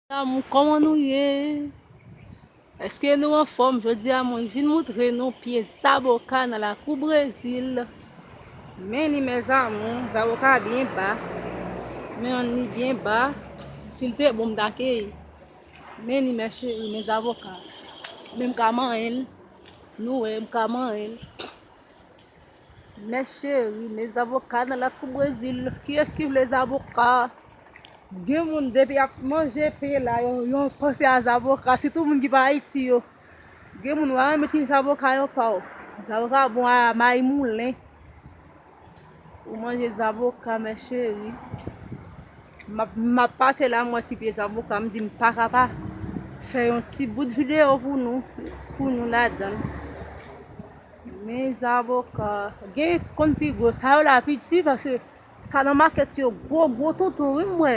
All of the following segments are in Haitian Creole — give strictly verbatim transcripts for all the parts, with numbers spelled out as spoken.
Damou, kòman nou ye? Èske nou anfòm? Jodi a mwen vin moutre nou pye zaboka nan lakou Brezil. Men li, mezamou, zaboka byen ba. Men li byen ba. Si l te bon, m ta keyi. Men li, mè cheri, men zaboka. Men m ka manyen l. Nou wè, m ka manyen l. Mè cheri, men zaboka nan lakou Brezil. Kiyès ki vle zaboka? Gen moun depi y ap manje pye la, yo, yo panse a zaboka. Sitou moun ki pa Ayiti yo. Gen moun w a renmen ti zaboka yo pa w. Zaboka bon a mayi moulen. Ou manje zaboka, mè cheri. M ap, m ap pase la, m wè ti pye zaboka, m di m pa ka pa fè yon ti bout videyo pou nou, pou nou ladan l. Men zaboka, gen konn pi gwo. Sa yo la piti, paske sa nan makèt yo gwo, gwo tonton, wi, m wè.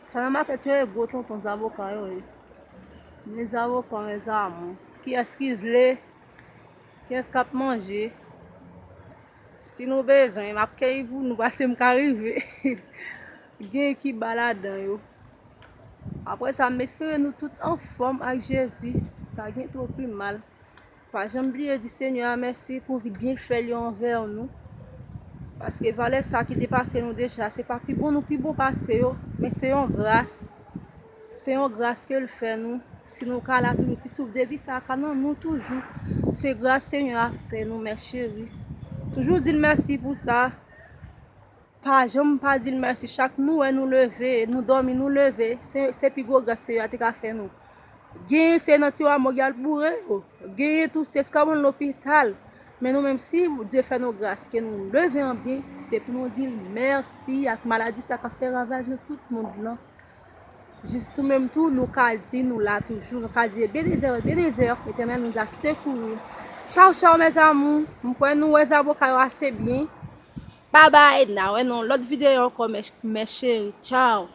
Sa nan makèt yo, e gwo tonton zaboka yo ye. Men zaboka, mezanmi. Kiyès ki vle? Kiyès k ap manje? Si nou bezwen, m ap keyi pou nou, paske m ka rive. Gen ki ba ladan yo. Apre sa, m espere nou tout anfòm ak Jezi. Pa gen tro pi mal. Pa janm bliye di Senyè a mèsi pou byenfè li anvè nou. Paske valè sa ki depase nou deja, se pa pi bon nou pi bon pase yo, men se yon gras. Se yon gras ke l fè nou. Si nou ka la toujou, si souf de vi sa a ka nan nou toujou, se gras Senyè a fè nou, mè cheri. Toujou di l mèsi pou sa. Pa janm pa di l mèsi. Chak nou wè nou leve, nou dòmi, nou leve, se, se pi gwo gras Senyè a te ka fè nou. Genyen se nan tiwa mòg y al boure yo. Genyen tou se eskwabon lopital. Men nou menm, si Dye fè nou gras ke nou leve an byen, se pou nou di l mèsi ak maladi sa k ap fè ravaj nan tout mond lan. Jis nou menm tou, nou ka di nou la toujou. Nou ka di, Ebenezè, Ebenezè, Letènèl nous a secourus. Tchaw, tchaw, mes amours. M kwè nou wè zaboka yo ase byen. Babay, n a wè nan lòt videyo ankò, mè, mè cheri. Tchaw.